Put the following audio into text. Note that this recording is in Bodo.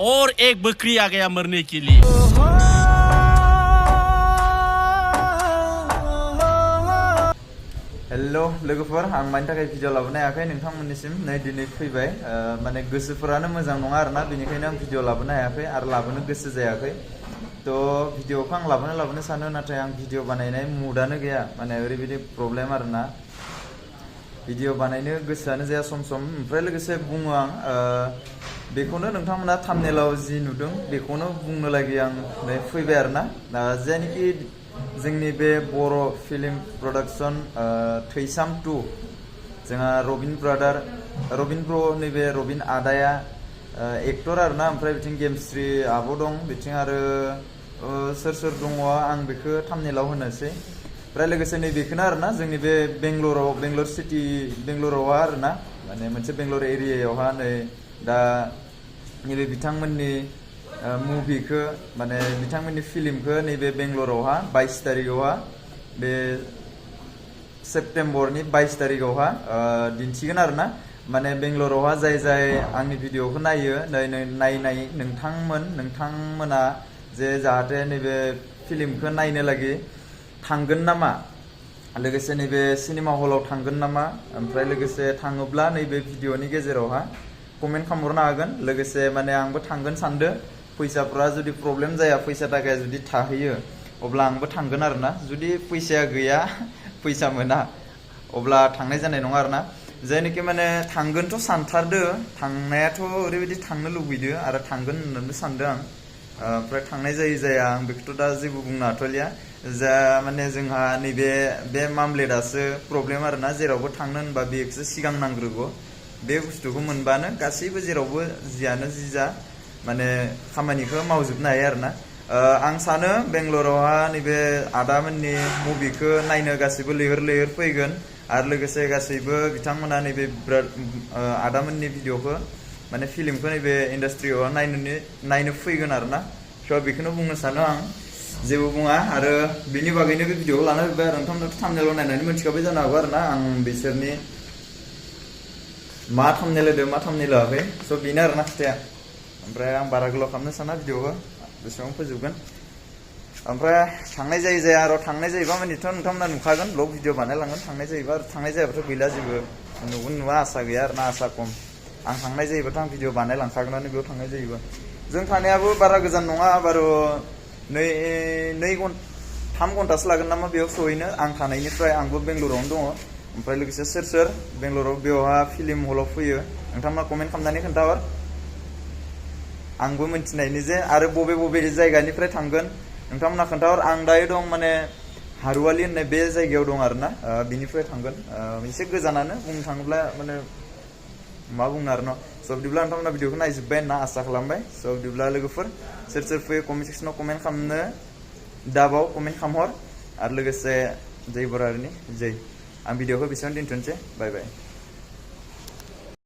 और एक बकरी आ गया मरने के लिए। हेलो लोगोफोर, आं मानि थाखाय भिडिअ लाबोनो हायाखै नोंथांमोननिसिम नै दिनै फैबाय। माने गोसोफोरानो मोजां नङा आरोना, बेनिखायनो आं भिडिअ लाबोनो हायाखै आरो लाबोनो गोसो जायाखै। तो भिडिअखौ आं लाबोनो सानो, नाथाय आं भिडिअ बानायनाय मुडानो गैया। माने ओरैबायदि प्रब्लेम आरोना, भिडिअ बानायनो गोसोआनो जाया सम सम। ओमफ्राय लोगोसे बुङो आं बेखौनो नोंथांमोना थाम्बनेलाव जि नुदों बेखौनो बुंनो लागि आं फैबाय आरोना। जायनोखि जोंनि बे बर' फिल्म प्रडाक्शन थैसाम 2 जोंहा रबिन ब्रादार, रबिन ब्र, नैबे रबिन आदाया एक्टर आरोना। ओमफ्राय बिथिं गेमस्रि आब' दं, बिथिं आरो सोर सोर दङ आं बेखौ थाम्बनेलाव होनोसै। ओमफ्राय लोगोसे नैबेखौनो आरोना, जोंनि बे बेंगलर सिटि, बेंगलरावहा आरोना, माने मोनसे बेंगलर एरियायावहा नै दा नैबे बिथांमोननि मुभिखौ, माने बिथांमोननि फिल्मखौ नैबे बेंगलरावहा 22 तारिखआवहा, बे सेप्तेम्बरनि 22 तारिखआवहा दिन्थिगोन आरोना। माने बेंगलरावहा जाय जाय आंनि भिडिअखौ नायो, नायनाय नोंथांमोना जे जाहाथे नैबे फिल्मखौ नायनो लागि थांगोन नामा, लोगोसे नैबे सिनेमा हलाव थांगोन नामा, ओमफ्राय लोगोसे थाङोब्ला नैबे भिडिअनि गेजेरावहा कमेन्ट खालामहरनो हागोन। लोगोसे माने आंबो थांगोन सानदो, फैसाफ्रा जुदि प्रब्लेम जाया, फैसा थाखाया जुदि थाहैयो अब्ला आंबो थांगोन आरोना। जुदि फैसाया गैया, फैसा मोना, अब्ला थांनाय जानाय नङा आरोना। जायनोखि माने थांगोनथ' सानथारदो, थांनायाथ' ओरैबायदि थांनो लुबैदो आरो थांगोन होननानै सानदों आं। ओमफ्राय थांनाय जाया आं बेखौथ' दा जेबो बुंनो हाथ'लिया। जा माने जोंहा नैबे बे मामलेटआसो प्रब्लेम आरोना। जेरावबो थांनो होनबा बेखौसो सिगां नांग्रोगौ। बे बुस्थुखौ मोनबानो गासैबो जेरावबो जियानो जि जा माने खामानिखौ मावजोबनो हायो आरोना। आं सानो बेंगलरावहा नैबे आदामोननि मुभिखौ नायनो गासैबो लैहोर फैगोन, आरो लोगोसे गासैबो बिथांमोना नैबे आदामोननि भिडिअखौ, माने फिल्मखौ नैबे इन्डास्ट्रियाव नायनो फैगोन आरोना। स' बेखौनो बुंनो सानो आं, जेबो बुङा। आरो बेनि बागैनो बे भिडिअखौ लाना फैबाय आरो नोंथांमोनाथ' थाम्बनेलाव नायनानै मोनथिखाबाय जानो हागौ आरोना आं बिसोरनि मा थाम्बनेल होदों मा थाम्बनेल होआखै। स' बेनो आरोना खोथाया। ओमफ्राय आं बारा गोलाव खालामनो साना भिडिअखौ, बेसेबां फोजोबगोन। ओमफ्राय थांनाय जाया आरो थांनाय जायोबा मानेथ' नोंथांमोना नुखागोन, ब्लग भिडिअ बानायलांगोन। थांनाय जायोबा, आरो थांनाय जायाबाथ' गैला, जेबो नुवा, आसा गैया आरोना, आसा खम। आं थांनाय जायोबाथ' आं भिडिअ बानायलांखागोनानो बेयाव थांनाय जायोबा। जों थानायाबो बारा गोजान नङा, बारु 3 घन्टासो लागोन नामा बेयाव सहैनो, आं थानायनिफ्राय। आंबो बेंगलरावनो दङ। ओमफ्राय लोगोसे सोर बेंगलराव बेयावहा फिल्म हलाव फैयो, नोंथांमोना कमेन्ट खालामनानै खोन्थाहर, आंबो मिन्थिनायनि जे। आरो बबे जायगानिफ्राय थांगोन नोंथांमोना खोन्थाहर। आं दायो दं माने हारुवालि होननाय बे जायगायाव दं आरोना, बिनिफ्राय थांगोन। एसे गोजानानो बुंनो थाङोब्ला, माने मा बुंनो आरो न'। स' बिदिब्ला नोंथांमोना भिडिअखौ नायजोब्बाय होनना आसा खालामबाय। स' बिदिब्ला लोगोफोर, सोर फैयो कमेन्ट सेक्सनाव कमेन्ट खालामनो दाबाव, कमेन्ट खालामहर। आरो लोगोसे जै बरारिनि जै। आं भिडिअखौ बेसेबां दोनथ'नोसै, बाय बाय।